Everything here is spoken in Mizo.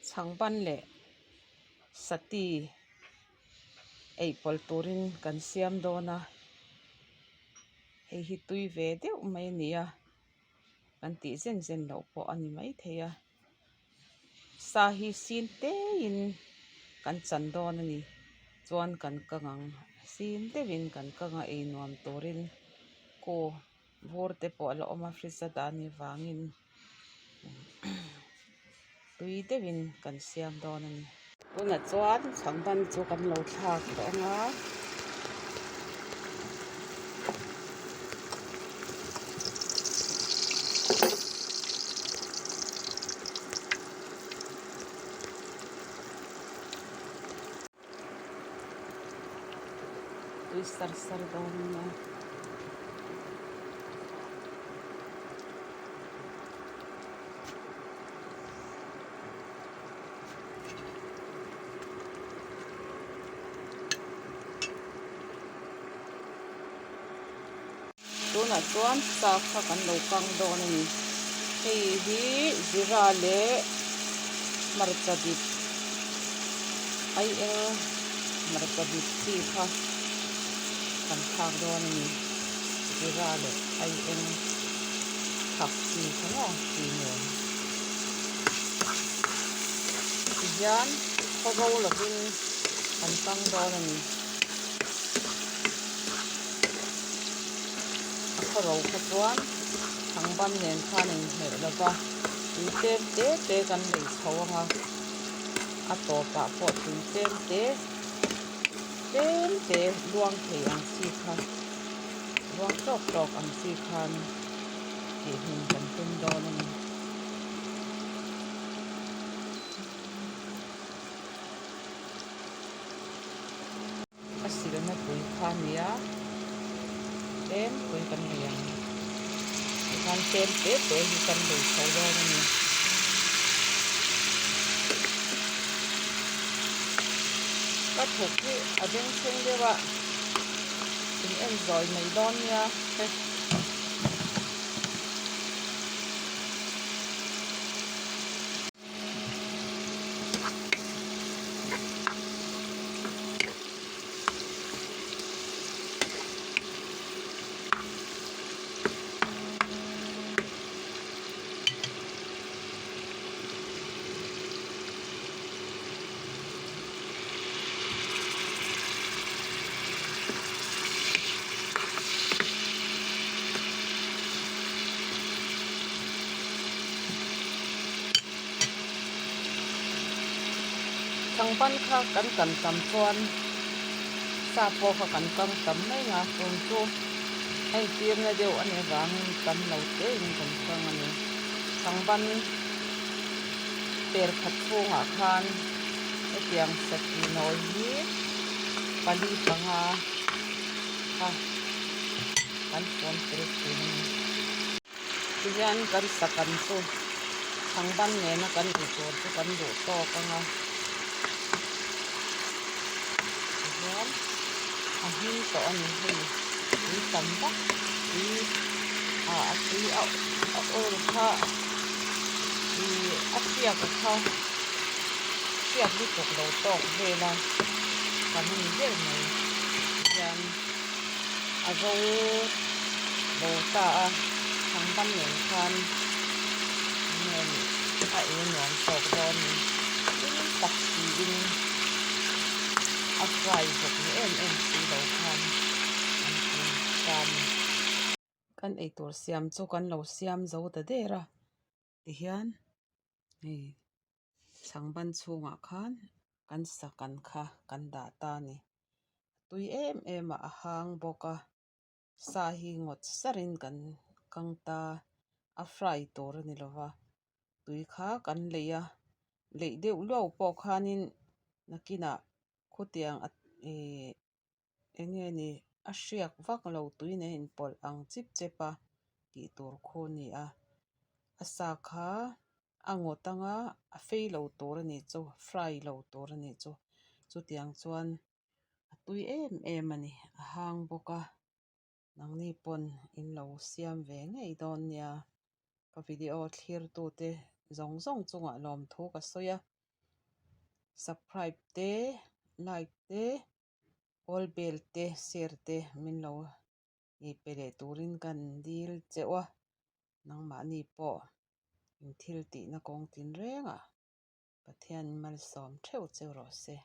Chhangban leh sati ei pawlh turin kan siam dawn a, hei hi tui ve deuh mai a ni a, kan tih zen zen loh pawh a ni maithei a, sa hi sin teiin kan chan dawn a ni chuan kan kang ang sin deuhin kan kang a ei nuam turin kaw vur te pawh a la awm a fridge a dah anih vangin tui deuhin kan siam dawn a ni. Tunah chuan chhangban chu kan lo thlak tawh ang a. Tui sar sar dawn a nia. Tunah chuan sa kha kan lo kang dawn a ni. Hei hi zira leh hmarcha dip ai eng hmarcha dip chi kha kan thlak dawn a ni. Zira leh ai eng thak chi kha maw tui nen. Tihian khaw ro lovin kan kang dawn a ni. A khaw ro kha chuan thangban nen khan a inhmeh lo va, tui tlem te te kan lei chho ang a, a tawpah pawh tui tlem te tlem te luang thei ang chi kha luang tawk tawk ang chi khan tih hmun kan tum dawn a ni. A silna tui kha a ni a, tlem tui kan nei ang. Tikhan tlem te te hi kan lei chho dawn a ni. Ka thawk hi a bengchheng deuh a, in en zawi mai dawn nia. Thangban kha kan kan tam chuan sa pawh kha kan kang tam mai ang a tun chu a intirna deuh a nih avangin tam lo te in kan kang a ni. Thangban per khat chhungah khan hetiang sati nawi hi pali panga kha kan phone tel thin a ni. Tihian kan sakan chu thangban nena kan ei tur chu kan duh tawk ang a, tihian a hming tawh a ni hei tui tam vak tui ah a tui a oil kha ih a hriak a kha hriak lutuk lo tawk vel a kan a ni ber mai tihian. a zo bo ta a thangban nen khan enge nih a ei nuam tawk dawn ni tui tak siin a fry zawk ni em em si lo khan an ti ta a ni. Kan eitur siam chu kan lo siam zo ta der a tihian hei chhangban chhungah khan kan sakan kha kan dah ta a ni. Tui em em a a hang bawk a sa hi ngawt sarin kan kang ta a fry tur a ni lo va tui kha kan lei a leih deuh luau pawh khanin nakinah khutiang a ihh eng nge ni a hriak vak lo tui nen a inpawlh ang chip chep a tih tur khu a ni a a sa kha a ngawt anga a fei lo tur a nih chu fry lo tur a nih chu chutiang chuan a tui em em a ni a hang bawk a nangni pawn in lo siam ve ngei dawn nia ka video thlir tute zawng zawng chungah lawmthu ka sawi a. Subscribe te, like te, all bell te, share te min lo i pe leh turin kan dil cheuh a, nangmahni pawh in thil tihna kawng tin rengah Pathian malsawm theuh cheu rawh se.